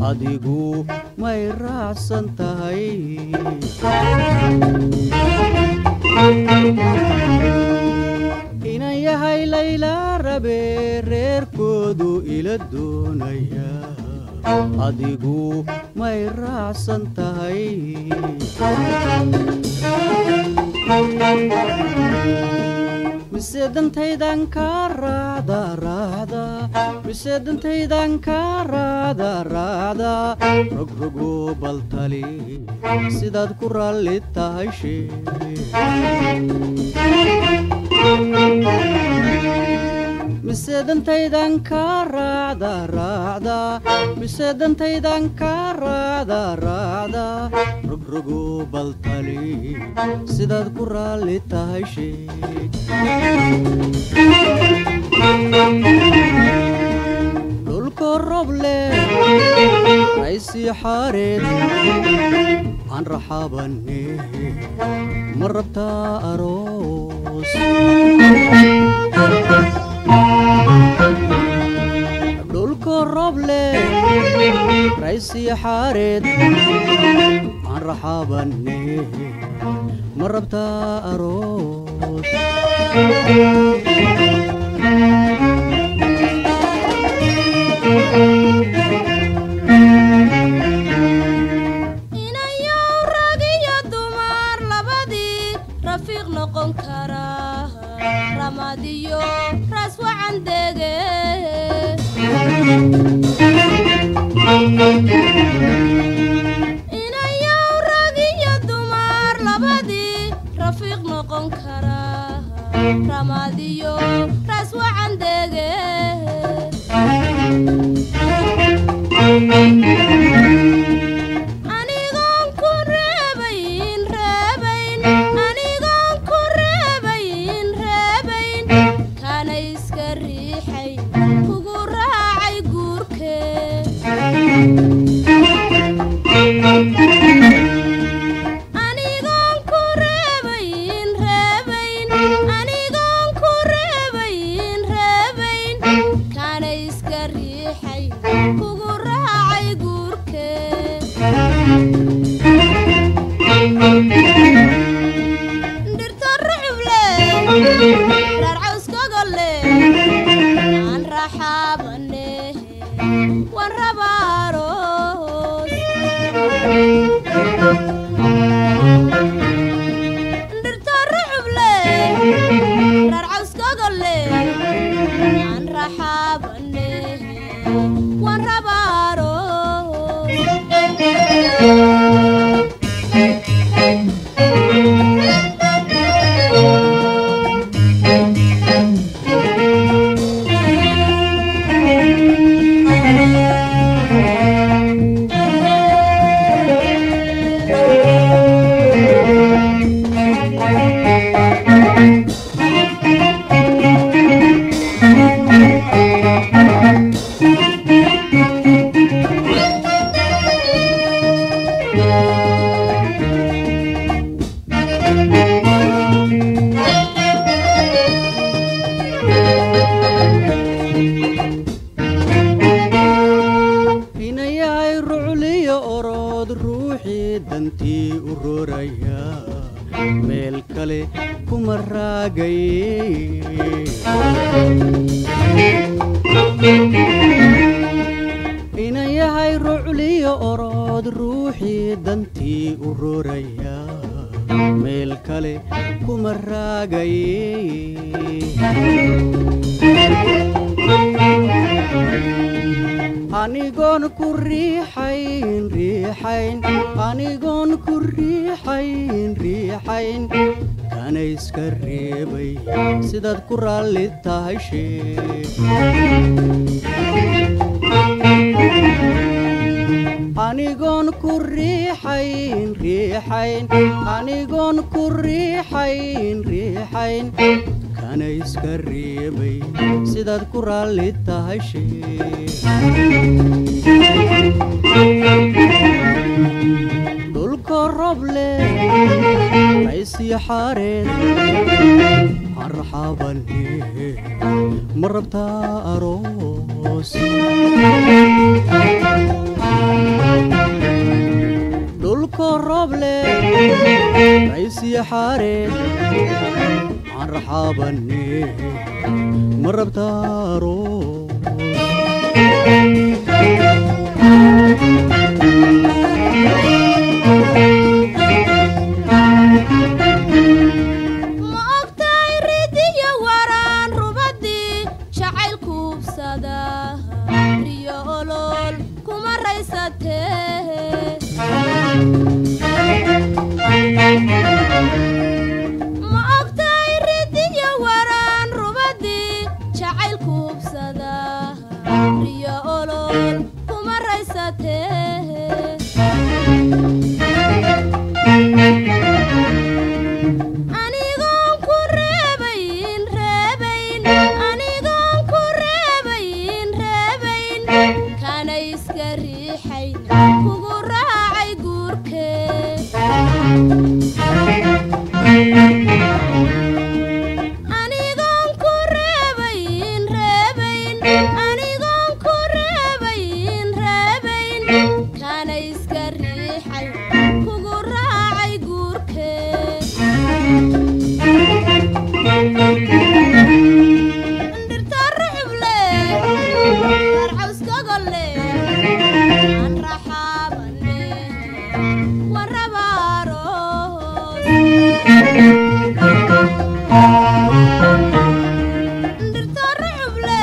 Adigu may raacsan tahay inan yahay Layla rabe reerkoodu ila doonaya adigu may raacsan tahay mise dantaydan ka raacda raacda mise dantaydan ka raacda raacda rogrogo baltali sidaad ku raalli tahay sheeg mise dantaydan ka raacda raacda mise dantaydan ka raacda raacda rogrogo baltali sidaad ku raalli tahay sheeg dhulka roob leh raysi xaareed aan raxaabane ma rabtaa aroos dhulka roob leh raysi xaareed aan raxaabane ma rabtaa aroos Inayow rag iyo dumar labadii rafiiq noqon kara ramadiyo raas wacan dege Inayow rag iyo dumar labadii rafiiq noqon kara ramadiyo raas wacan dege Anigoon ku reebayn reebayn anigoon ku reebayn reebayn kana iska riixay kugu raacay guurkee Anigoon ku reebayn reebayn anigoon ku reebayn reebayn kana iska riixay kugu raacay guurkee Dhirta rucub leh raar caws gogol leh aan raxaabane waan rabaa aroos Dhirta rucub leh raar caws gogol leh aan raxaabane waan rabaa aroos Inayahay rucliyo orod ruuxii dantii u roraya meel kale kuma raagaye Inayahay rucliyo orod ruuxii dantii u roraya meel kale kuma raagaye Anigoon ku riixayn riixayn, anigoon ku riixayn riixayn, kana iska reebay sidaad ku raalli tahay sheeg. Anigoon ku riixayn riixayn, anigoon ku riixayn riixayn, kana iska reebay sidaad ku raalli tahay sheeg. Dhulka roob leh, raysii xaareed, marxabane, ma rabtaa aroos? Dhulka roob leh, raysii xaareed, marxabane, ma rabtaa aroos? Ma ogtahay ridiyo waraan rubadii jacayl kuubsada, riyo olol kuma raysatee? Ma ogtahay ridiyo waraan rubadii jacayl kuubsada, riyo olol kuma raysatee? Anigoon ku reebayn reebayn, anigoon ku reebayn reebayn, kana iska riixayn kugu raacay guurkee. Anigoon ku reebayn reebayn, anigoon ku reebayn reebayn, kana iska riixay kugu raacay guurkee. Dhirta ruxuble, reer cawskagole, aan raxaabane, waan rabaa aroos. Dhirta ruxuble,